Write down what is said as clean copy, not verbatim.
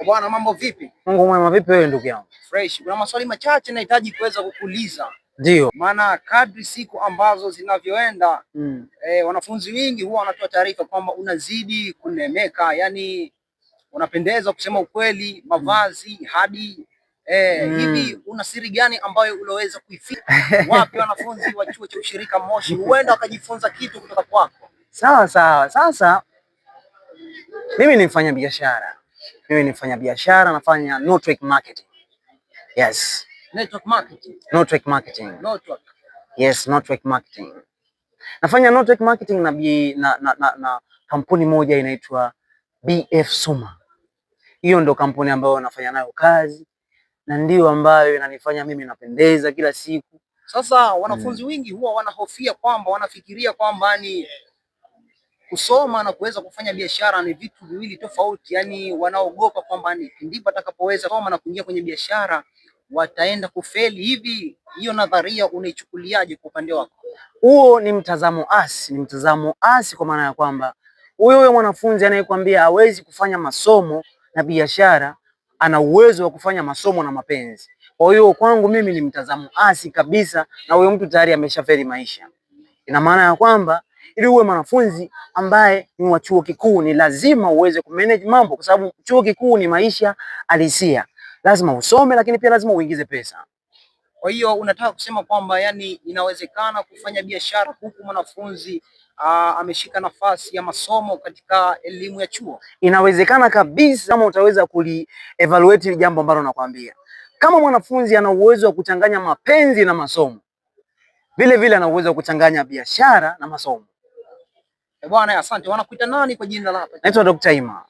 Bwana, mambo vipi? Mungu mwema, vipi wewe ndugu yangu? Fresh. Kuna maswali machache nahitaji kuweza kukuuliza. Ndio. Maana kadri siku ambazo zinavyoenda wanafunzi wengi huwa wanatoa taarifa kwamba unazidi kunemeka, yani unapendeza kusema ukweli, mavazi hadi hivi una siri gani ambayo ulioweza kuificha? Wapi wanafunzi wa chuo cha ushirika Moshi huenda wakajifunza kitu kutoka kwako? Sawa sawa. Sasa mimi ni mfanya biashara, mimi ni mfanya biashara, nafanya network marketing. Yes. Network marketing. Network marketing. Network. Yes, network marketing. Nafanya network marketing na kampuni moja inaitwa BF Suma. Hiyo ndo kampuni ambayo nafanya nayo kazi na ndiyo ambayo inanifanya mimi napendeza kila siku. Sasa wanafunzi wengi huwa wanahofia kwamba wanafikiria kwamba ni kusoma na kuweza kufanya biashara ni vitu viwili tofauti, yani wanaogopa kwamba ni ndipo atakapoweza kusoma na kuingia kwenye biashara wataenda kufeli. Hivi hiyo nadharia unaichukuliaje kwa upande wako? Huo ni mtazamo asi, ni mtazamo asi kwa maana ya kwamba huyo huyo mwanafunzi anayekwambia hawezi kufanya masomo na biashara ana uwezo wa kufanya masomo na mapenzi. Kwa hiyo kwangu mimi ni mtazamo asi kabisa, na huyo mtu tayari ameshafeli maisha. Ina maana ya kwamba ili uwe mwanafunzi ambaye ni wa chuo kikuu ni lazima uweze kumanage mambo, kwa sababu chuo kikuu ni maisha halisia. Lazima usome, lakini pia lazima uingize pesa. Kwa hiyo unataka kusema kwamba yani inawezekana kufanya biashara huku mwanafunzi ameshika nafasi ya masomo katika elimu ya chuo? Inawezekana kabisa, kama utaweza kuli evaluate jambo ambalo nakwambia. Kama mwanafunzi ana uwezo wa kuchanganya mapenzi na masomo, vile vile ana uwezo wa kuchanganya biashara na masomo. Bwana, asante. Wanakuita nani kwa jina la hapa? Naitwa Dr. Ima.